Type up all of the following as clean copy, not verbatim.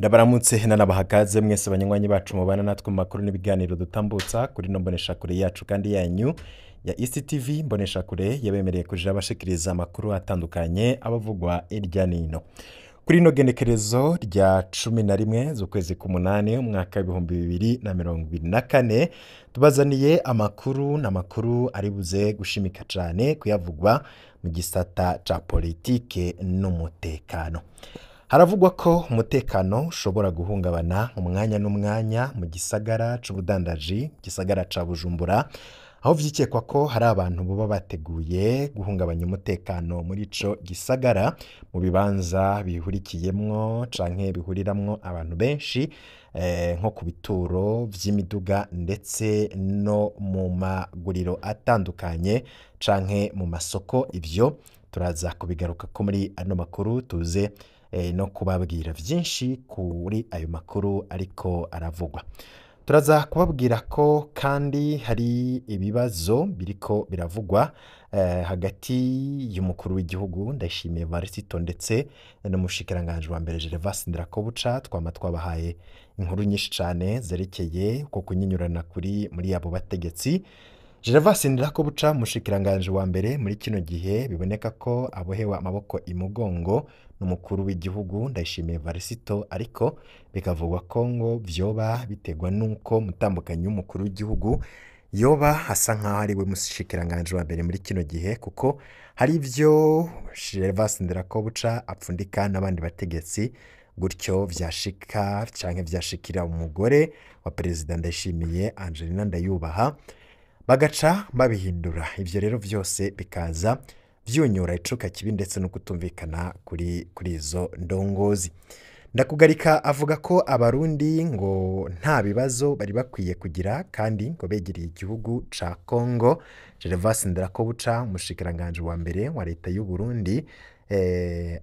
Ndabaramutse nanabahakaze mwese banywanyi bacu mubana natwe mu makuru n'ibiganiro dutambutsa kuri no mboneshakure yacu kandi yanyu ya East TV. Mboneshakure yabemereye kuja abashikiriza amakuru atandukanye abavugwa irya nino. Kuri ino genekerezo rya 11 z'ukwezi k'umunani umwaka w'2024, tubazaniye amakuru n'amakuru ari buze gushimika cane kuyavugwa mu gisata ca politike n'umutekano. Haravugwa ko umutekano ushobora guhungabana umwanya n'umwanya mu gisagara c'ubudandaji, gisagara ca Bujumbura, aho vyikekwa ko hari abantu boba bateguye guhungabanya umutekano muri ico gisagara mu bibanza bihurikiyemwo canke bihuriramwo abantu benshi, nko ku bituro vy'imiduga ndetse no mu maguriro atandukanye canke mu masoko. Ivyo turaza kubigarukako muri ano makuru, tuze no kubabwira vyinshi kuri ayo makuru ariko aravugwa. Turaza kubabwira ko kandi hari ibibazo biriko biravugwa hagati y'umukuru w'igihugu Ndayishimiye Evariste ndetse n'umushikiranganji wa mbere Gervais Ndirakobuca. Twama twabahaye inkuru nyinshi cane zerekeye uko kunyinyurana kuri muri abo bategetsi. Gervais Ndirakobuca, umushikiranganji wa mbere muri kino gihe, biboneka ko abohewe amaboko imugongo n'umukuru w'igihugu Ndayishimiye Evariste, ariko bikavugwa ko ngo vyoba biterwa n'uko mutambukanyi w'umukuru w'igihugu yoba asa nkaho ari we mushikiranganji wa mbere muri kino gihe, kuko hari ivyo Gervais Ndirakobuca apfundika n'abandi bategetsi, gutyo vyashika canke vyashikira umugore wa perezida Ndayishimiye Angelina Ndayubaha bagaca babihindura. Ivyo rero vyose bikaza vyunyura icuka kibi ndetse no kutumvikana kuri izo ndongozi. Ndakugarika avuga ko abarundi ngo nta bibazo bari bakwiye kugira kandi ngo begereye igihugu ca Congo. Gervais Ndirakobuca, umushikiranganji wa mbere wa leta y'u Burundi,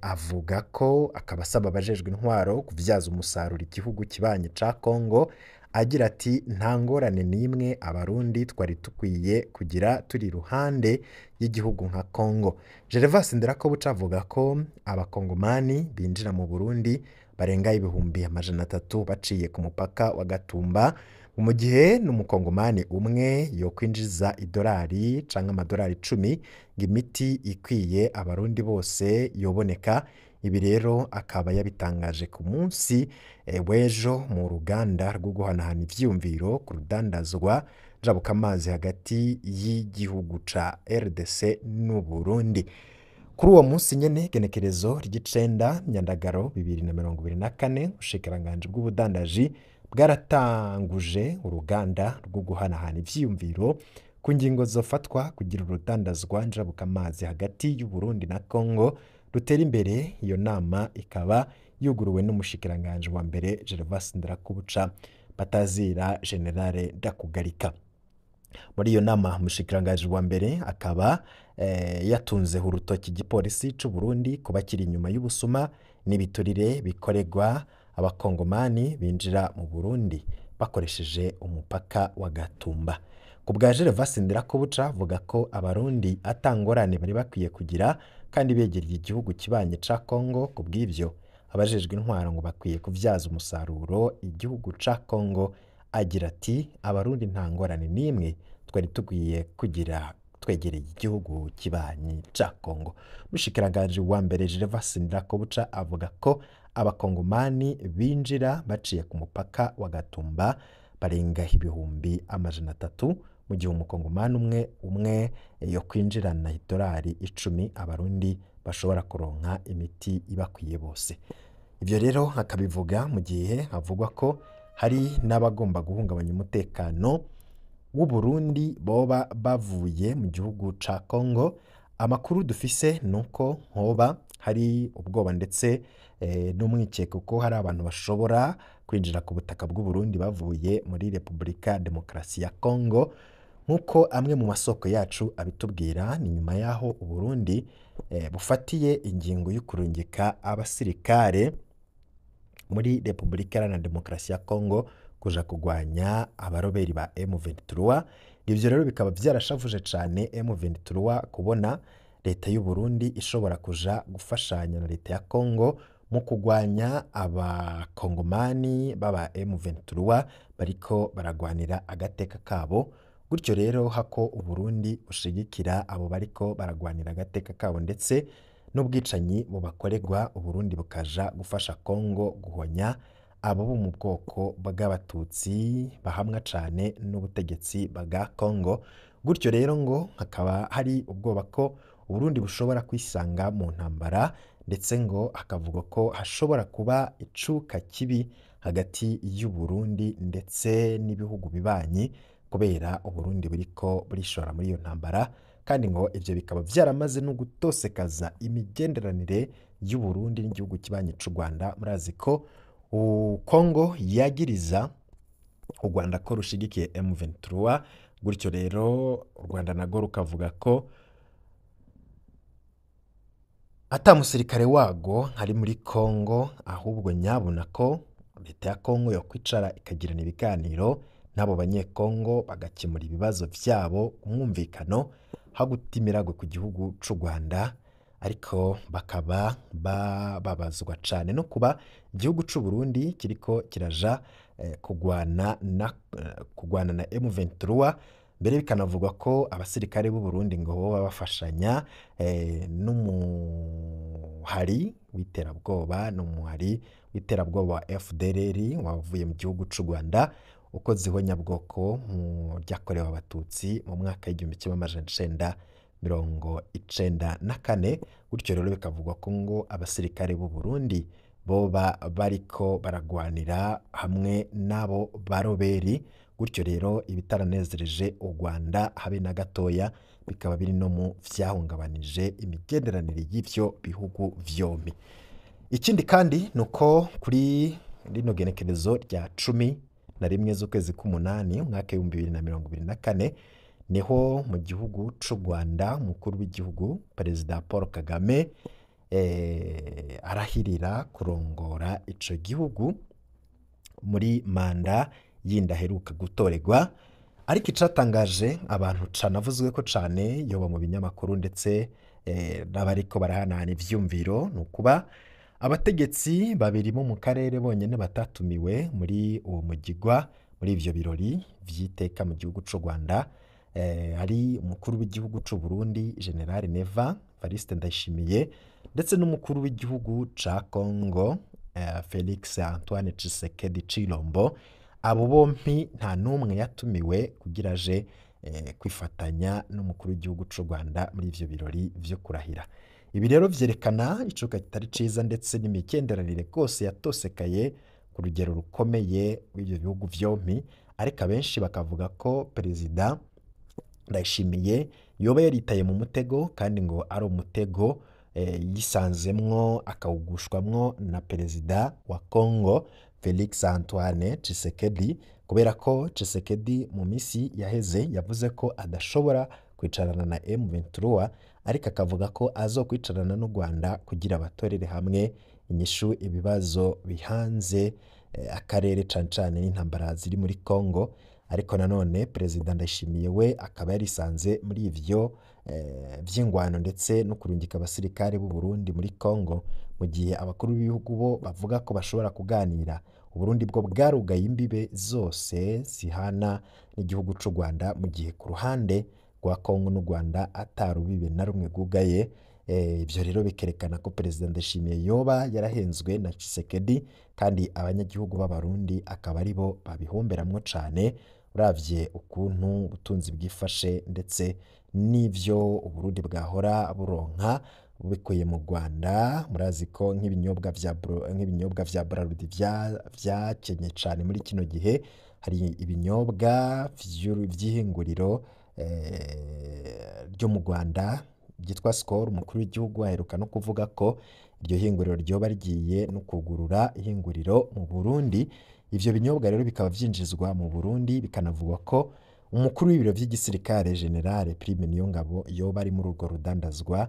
avuga ko akaba asaba abajejwe intwaro kuvyaza umusaruro igihugu kibanye ca Congo, agira ati nta ngorane n'imwe abarundi twari dukwiye kugira turi iruhande y'igihugu nka Congo. Gervais Ndirakobuca avuga ko abakongomani binjira mu Burundi barenga 300,000 baciye ku mupaka wa Gatumba, mu gihe n'umukongomani umwe yokwinjiza idolari canke amadolari 10 ngo imiti ikwiye abarundi bose yoboneka. Ibi rero akaba yabitangaje ku munsi w'ejo mu ruganda rwo guhanahana ivyiyumviro ku rudandazwa njabukamazi hagati y'igihugu ca RDC n'Uburundi. Kuri uwo munsi nyene, genekerezo ry'icenda Myandagaro 2024, ubushikiranganji bw'ubudandaji bwaratanguje uruganda rwo guhanahana ivyiyumviro ku ngingo zofatwa kugira urudandazwa njabukamazi hagati y'Uburundi na Congo rutera imbere. Iyo nama ikaba yuguruwe n'umushikiranganji wa mbere Gervais Ndirakobuca batazira Generale Ndakugarika. Muri iyo nama umushikiranganji wa mbere akaba yatunze urutoki igipolisi c'u Burundi kuba kiri inyuma y'ubusuma n'ibiturire bikoregwa abakongomani binjira mu Burundi bakoresheje umupaka wa Gatumba. Ku bwa Gervais Ndirakobuca, avuga ko abarundi ata ngorane bari bakwiye kugira kandi begereye igihugu kibanye ca Congo. Ku bw'ivyo abajejwe intwaro ngo bakwiye kuvyaza umusaruro igihugu ca Congo, agira ati abarundi nta ngorane n'imwe twari dukwiye kugira twegereye igihugu kibanyi ca Congo. Umushikiranganji wa mbere Gervais Ndirakobuca avuga ko abakongomani binjira baciye ku mupaka wa Gatumba barenga 300,000, mu gihe umukongomani umwe umwe yo kwinjirana idolari 10 abarundi bashobora kuronka imiti ibakwiye bose. Ivyo rero akabivuga mu gihe havugwa ko hari n'abagomba guhungabanya umutekano w'u Burundi boba bavuye mu gihugu ca Congo. Amakuru dufise nuko hoba hari ubwoba ndetse n'umwikeko ko hari abantu bashobora kwinjira ku butaka bw'u Burundi bavuye muri Repubulika Demokarasi ya Congo, nk'uko amwe mu masoko yacu abitubwira. Ni nyuma y'aho Uburundi bufatiye ingingo yo kurungika abasirikare muri Repubulika Iharanira Demokarasi ya Congo kuja kugwanya abaroberi ba M23. Ivyo rero bikaba vyarashavuje cane M23 kubona leta y'u Burundi ishobora kuja gufashanya na leta ya Congo mu kugwanya abakongomani b'aba M23 bariko baragwanira agateka kabo. Gutyo rero hako Uburundi bushigikira abo bariko baragwanira agateka kabo ndetse n'ubwicanyi bubakorerwa, Uburundi bukaja gufasha Kongo guhonya abo bo mu bwoko bw'abatutsi bahamwa cane n'ubutegetsi bwa Kongo. Gutyo rero ngo hakaba hari ubwoba ko Uburundi bushobora kwisanga mu ntambara, ndetse ngo hakavugwa ko hashobora kuba icuka kibi hagati y'Uburundi ndetse n'ibihugu bibanyi kubera Uburundi buriko burishora muri iyo ntambara, kandi ngo ivyo bikaba vyaramaze no gutosekaza imigenderanire y'Uburundi n'igihugu kibanyi c'u Rwanda. Murazi ko Kongo yagiriza u Rwanda ko rushigikiye M23, gutyo rero u Rwanda narwo rukavuga ko ata musirikare wago ari muri Kongo, ahubwo nyabuna ko leta ya Kongo yokwicara ikagirana ibiganiro n'abo banyekongo bagakemura ibibazo vyabo umwumvikano hagutimiragwe ku gihugu c'u Rwanda. Ariko bakaba bababazwa cane no kuba igihugu c'u Burundi kiriko kiraja kugwana na M23, mbere bikanavugwa ko abasirikare b'u Burundi ngo boba bafashanya n'umuhari w'iterabwoba wa FDLR wavuye mu gihugu c'u Rwanda ukoze ihonyabwoko mu ryakorewe abatutsi mu mwaka w'1994. Gutyo rero bikavugwa ko ngo abasirikare b'u Burundi boba bariko baragwanira hamwe n'abo baroberi. Gutyo rero ibitaranezereje u Rwanda habe na gatoya, bikaba biri no mu vyahungabanije imigenderanire y'ivyo bihugu vyombi. Ikindi kandi nuko kuri rino genekerezo rya 11 z'ukwezi k'umunani umwaka 2024 niho mu gihugu c'u Rwanda umukuru w'igihugu Perezida Paul Kagame arahirira kurongora ico gihugu muri manda yindi aheruka gutorerwa. Ariko icatangaje abantu canavuzwe ko cane yoba mu binyamakuru ndetse n'abariko barahanahana ivyumviro ni ukuba abategetsi babiri bo mu karere bonyene batatumiwe muri uwo mugigwa, muri ivyo birori vy'iteka mu gihugu c'u Rwanda, ari umukuru w'igihugu c'u Burundi General Neva Evariste Ndayishimiye ndetse n'umukuru w'igihugu ca Congo Felix Antoine Tshisekedi Tshilombo. Abo bompi nta n'umwe yatumiwe kugira aje kwifatanya n'umukuru w'igihugu c'u Rwanda muri ivyo birori vyo kurahira. Ibi rero vyerekana icuka kitari ciza ndetse n'imigenderanire rwose yatosekaye ku rugero rukomeye rw'ivyo bihugu vyompi, ariko abenshi bakavuga ko Perezida Ndayishimiye yoba yaritaye mu mutego, kandi ngo ari umutego yisanzemwo akawugushwamwo na Perezida wa Congo Felix Antoine Tshisekedi, kubera ko Tshisekedi mu misi yaheze yavuze ko adashobora kwicarana na M23, ariko akavuga ko azokwicarana n'u Rwanda kugira batorere hamwe inyishu ibibazo bihanze akarere cane cane n'intambara ziri muri Congo. Ariko nanone Perezida Ndayishimiye we akaba yarisanze muri ivyo vy'ingwano ndetse no kurungika abasirikare b'u Burundi muri Congo, mu gihe abakuru b'ibihugu bo bavuga ko bashobora kuganira. Uburundi bwo bwarugaye imbibe zose zihana n'igihugu c'u Rwanda, mu gihe ku ruhande rwa Congo n'u Rwanda atarubibe na rumwe rwugaye. Ivyo rero bikerekana ko Perezida Ndayishimiye yoba yarahenzwe na Tshisekedi, kandi abanyagihugu b'Abarundi akaba aribo babihomberamwo cane, uravye ukuntu ubutunzi bwifashe ndetse n'ivyo Uburundi bwahora buronka bubikuye mu Rwanda. Murazi ko nk'ibinyobwa vya Braludi vyakenye cane muri kino gihe, hari ibinyobwa vy'ihinguriro ryo mu Rwanda ryitwa Skol. Umukuru w'igihugu aheruka no kuvuga ko iryo hinguriro ryoba rigiye no kugurura ihinguriro mu Burundi. Ivyo binyobwa rero bikaba vyinjizwa mu Burundi, bikanavugwa ko umukuru w'ibiro vy'igisirikare General Prime Niyongabo yoba ari muri urwo rudandazwa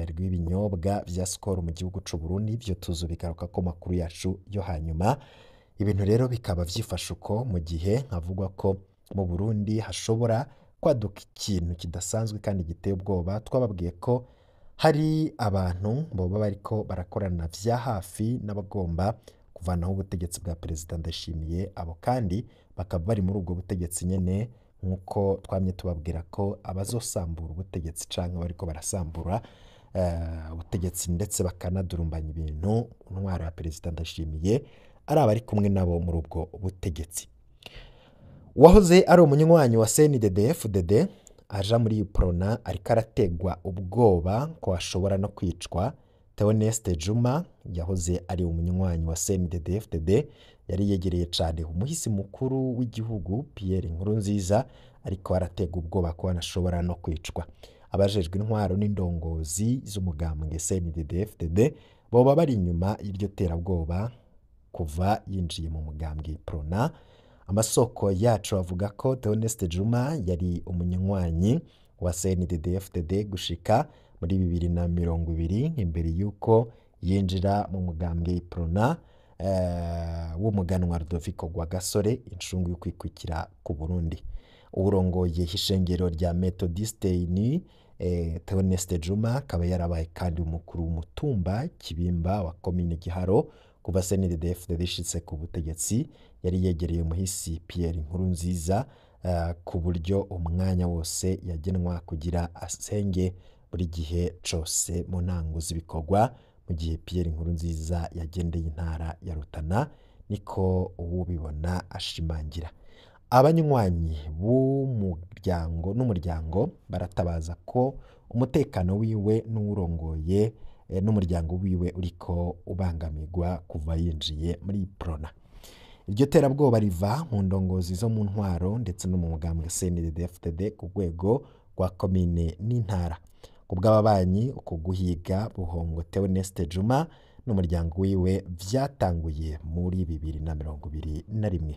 rw'ibinyobwa vya Skol mu gihugu c'u Burundi. Ivyo tuzobigaruka ko makuru yacu yo hanyuma. Ibintu rero bikaba vyifashe uko mu gihe havugwa ko mu Burundi hashobora kwaduka ikintu kidasanzwe kandi giteye ubwoba. Twababwiye ko Hari abantu boba bariko barakorana vya hafi n'abagomba kuvanaho ubutegetsi bwa Perezida Ndayishimiye, abo kandi bakaba bari muri ubwo butegetsi nyene, nk'uko twamye tubabwira ko abazosambura ubutegetsi canke bariko barasambura ubutegetsi ndetse bakanadurumbanya ibintu intwaro ya Perezida Ndayishimiye ari abari kumwe nabo muri ubwo butegetsi. Uwahoze ari umunywanyi wa CNDD-FDD aja muri Uprona ariko arategwa ubwoba ko ashobora no kwicwa. Theoneste Juma yahoze ari umunywanyi wa CNDD-FDD, yari yegereye cane umuhisi mukuru w'igihugu Pierre Nkurunziza, ariko arategwa ubwoba ko anashobora no kwicwa. Abajejwe intwaro n'indongozi z'umugambwe CNDD-FDD boba bari inyuma y'iryo terabwoba kuva yinjiye mu mugambwe Prona. Amasoko yacu avuga ko Theoneste Juma yari umunywanyi wa CNDD-FDD gushika muri 2020, imbere y'uko yinjira mu mugambwe Prona w'umuganwa Rudoviko Rwagasore, incungu yo kwikwikira ku Burundi. Uwurongoye ishengero rya Methodiste ni Theoneste Juma akaba yarabaye kandi umukuru w'umutumba Kibimba wa komine Giharo kuva CNDD-FDD ishitse ku butegetsi. Yari yegereye umuhisi Pierre Nkurunziza ku buryo umwanya wose yagenwa kugira asenge buri gihe cose mu ntango z'ibikorwa mu gihe Pierre Nkurunziza yagendeye intara ya Rutana, niko uwubibona ashimangira. Abanywanyi b'umuryango n'umuryango baratabaza ko umutekano wiwe n'uwurongoye n'umuryango wiwe uriko ubangamirwa kuva yinjiye muri Prona. Iryo terabwoba riva mu ndongozi zo mu ntwaro ndetse no mu mugambwe CNDD-FDD ku rwego rwa komine n'intara. Ku bw'ababanyi, uko guhiga buhongo Theoneste Juma n'umuryango wiwe vyatanguye muri 2021.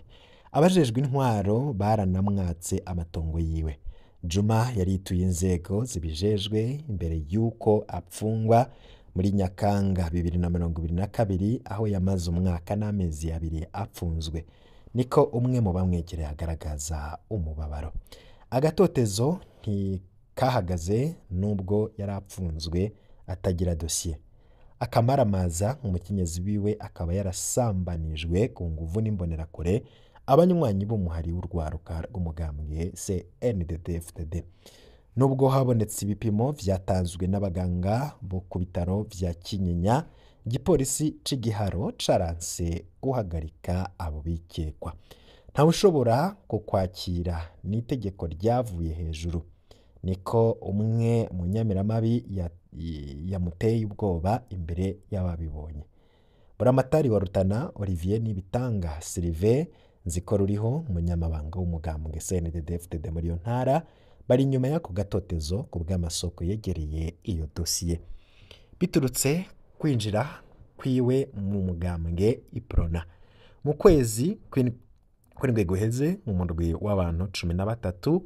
Abajejwe intwaro baranamwatse amatongo yiwe. Juma yarituye inzego zibijejwe imbere y'uko apfungwa muri Nyakanga 2022, aho yamaze umwaka n'amezi abiri apfunzwe, niko umwe mu bamwegereye agaragaza umubabaro. Agatotezo ntikahagaze nubwo yari apfunzwe atagira dosiye. Akamaramaza, umukenyezi wiwe akaba yarasambanijwe ku nguvu n'imbonerakure, abanywanyi b'umuhari w'urwaruka rw'umugambwe CNDD-FDD. Nubwo habonetse ibipimo vyatanzwe n'abaganga bo ku bitaro vya Kinyinya, igipolisi c'Igiharo caranse guhagarika abo bikekwa. Ntawushobora kukwakira n'itegeko ryavuye hejuru, niko umwe mu nyamiramabi yamuteye ubwoba imbere y'ababibonye. Buramatari wa Rutana Olivier Nibitanga, Sylvain Nzikoruriho umunyamabanga w'umugambwe CNDD-FDD muri iyo ntara bari inyuma y'ako gatotezo ku bw'amasoko yegereye iyo dosiye. Biturutse kwinjira kwiwe mu mugambwe Iprona. Mu kwezi kw'indwi guheze, mu murwi w'abantu 13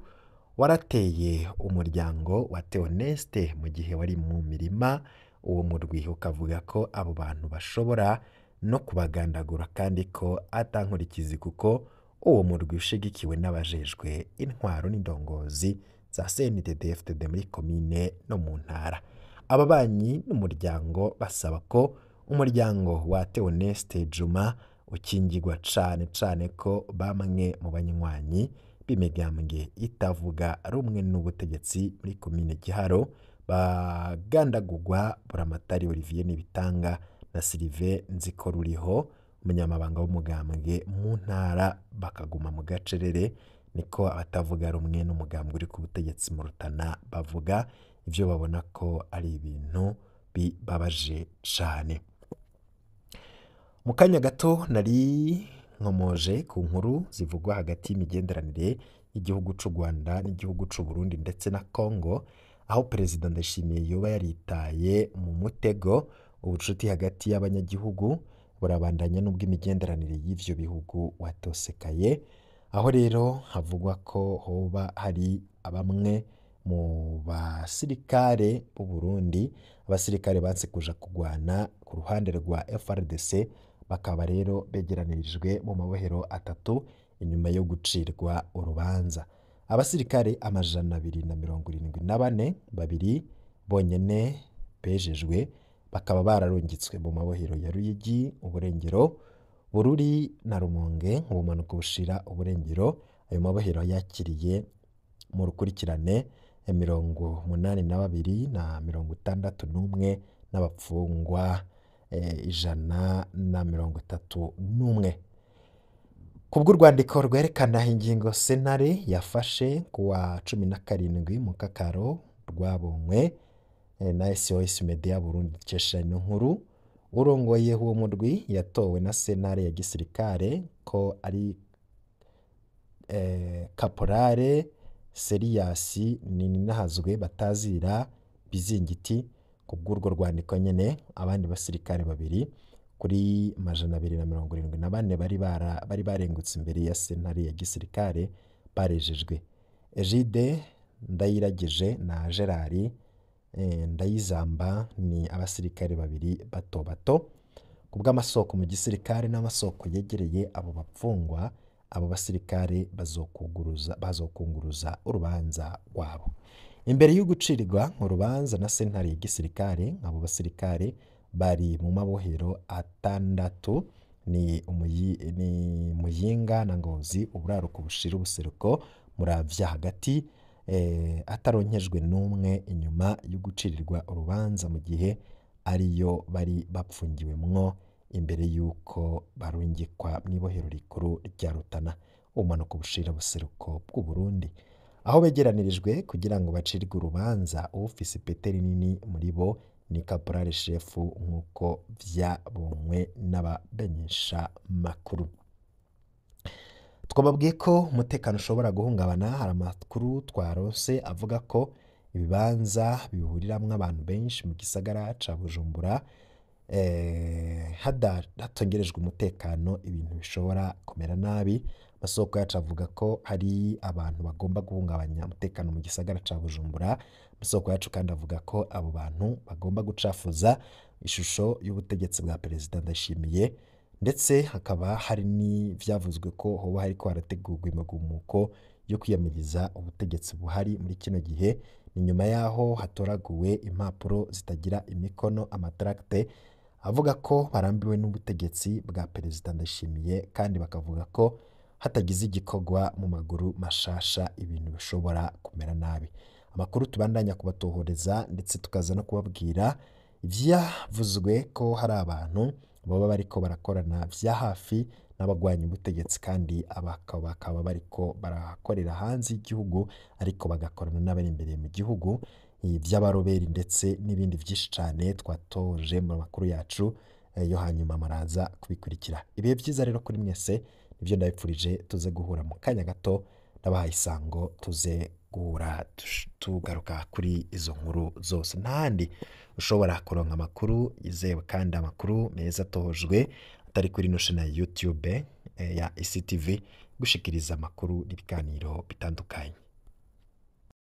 warateye umuryango wa Theoneste mu gihe wari mu mirima. Uwo murwi ukavuga ko abo bantu bashobora no kubagandagura kandi ko atankurikizi, kuko uwo murwi ushigikiwe n'abajejwe intwaro n'indongozi za CNDD-FDD muri komine no mu ntara. Ababanyi n'umuryango basaba ko umuryango wa Theoneste Juma ukingirwa, cane cane ko bamwe mu banywanyi b'imigambwe itavuga rumwe n'ubutegetsi muri komine Giharo bagandagurwa. Buramatari Olivier Nibitanga na Sylvain Nzikoruriho umunyamabanga w'umugambwe mu ntara bakaguma mu gacerere, niko abatavuga rumwe n'umugambwe uri ku butegetsi mu Rutana bavuga. Ivyo babona ko ari ibintu bibabaje cane. Mu kanya gato nari nkomoje ku nkuru zivugwa hagati y'imigenderanire y'igihugu c'u Rwanda n'igihugu c'u Burundi ndetse na Congo, aho Perezida Ndayishimiye yoba yaritaye mu mutego. Ubucuti hagati y'abanyagihugu burabandanya n'ubwo imigenderanire y'ivyo bihugu watosekaye, aho rero havugwa ko hoba hari bamwe mu basirikare b'u Burundi, abasirikare banse kuja kugwana ku ruhande rwa FARDC, bakaba rero begeranirijwe mu mabohero atatu inyuma yo gucirwa urubanza. Abasirikare 274, babiri bonyene bejejwe bakaba bararungitswe mu mabohero ya Ruyigi, Uburengero, Bururi na Rumonge, ubumanuko bushira uburengero. Ayo mabohero yakiriye mu rukurikirane 82 na 61 n'abapfungwa 131. Kubw'urwandiko rwerekana ingingo sentare yafashe kuwa 17 Mukakaro rwabonywe na SOS Media Burundi dukesha ino nkuru, urongoye uwo murwi yatowe na sentare ya gisirikare ko ari Kaporale Seriyasi Nininahazwe batazira Bizingiti. Kubw'urwo rwandiko nyene abandi basirikare babiri kuri 274 bari barengutse imbere ya sentare ya gisirikare barejejwe. Egide Ndayiragije na Gerard Ndayizamba ni abasirikare babiri bato bato. Kubw'amasoko mu gisirikare n'amasoko yegereye abo bapfungwa, abo basirikare bazokunguruza urubanza rwabo. Imbere y'ugucirirwa urubanza na sentare ya gisirikare, abo basirikare bari mu mabohero atandatu ni Muyinga na Ngozi, uburaruko bushira ubuseruko, Muramvya hagati, ataronkejwe n'umwe inyuma yo gucirirwa urubanza mu gihe ariyo bari bapfungiwemwo imbere y'uko barungikwa mw'ibohero rikuru rya Rutana, ubumanuko bushira ubuseruko bw'u Burundi, aho begeranirijwe kugira ngo bacirwe urubanza. Uwufise ipete rinini muri bo ni Kaporale Shefu nk'uko vyabonywe n'abamenyesha makuru. Twababwiye ko umutekano ushobora guhungabana. Hari amakuru twaronse avuga ko ibibanza bihuriramwo abantu benshi mu gisagara ca Bujumbura hatongerejwe umutekano ibintu bishobora kumera nabi. Amasoko yacu avuga ko hari abantu bagomba guhungabanya umutekano mu gisagara ca Bujumbura. Amasoko yacu kandi avuga ko abo bantu bagomba gucafuza ishusho y'ubutegetsi bwa Perezida Ndayishimiye, ndetse hakaba hari n'ivyavuzwe ko hoba hariko harategurwa imigumuko yo kwiyamiriza ubutegetsi buhari muri kino gihe. Ni nyuma yaho hatoraguwe impapuro zitagira imikono, amatracte avuga ko barambiwe n'ubutegetsi bwa Perezida Ndayishimiye, kandi bakavuga ko hatagize igikorwa mu maguru mashasha ibintu bishobora kumera nabi. Amakuru tubandanya kubatohoreza ndetse tukaza no kubabwira ivyavuzwe ko hari abantu baba bariko barakorana vya hafi n'abagwanya ubutegetsi, kandi bakaba bariko barakorera hanze y'igihugu ariko bagakorana n'abari imbere mu gihugu, ivy'abaroberi ndetse n'ibindi vyinshi cane twatoje mu makuru yacu yo hanyuma muraza kubikurikira. Ibihe vyiza rero kuri mwese, nivyo ndabipfurije. Tuze guhura mu kanya gato, ndabahaye isango tuze guhura tugaruka kuri izo nkuru zose. Ntahandi ushobora kuronka amakuru yizewe kandi amakuru meza atohojwe atari kuri ino shene ya YouTube ya ICTV, gushikiriza amakuru n'ibiganiro bitandukanye.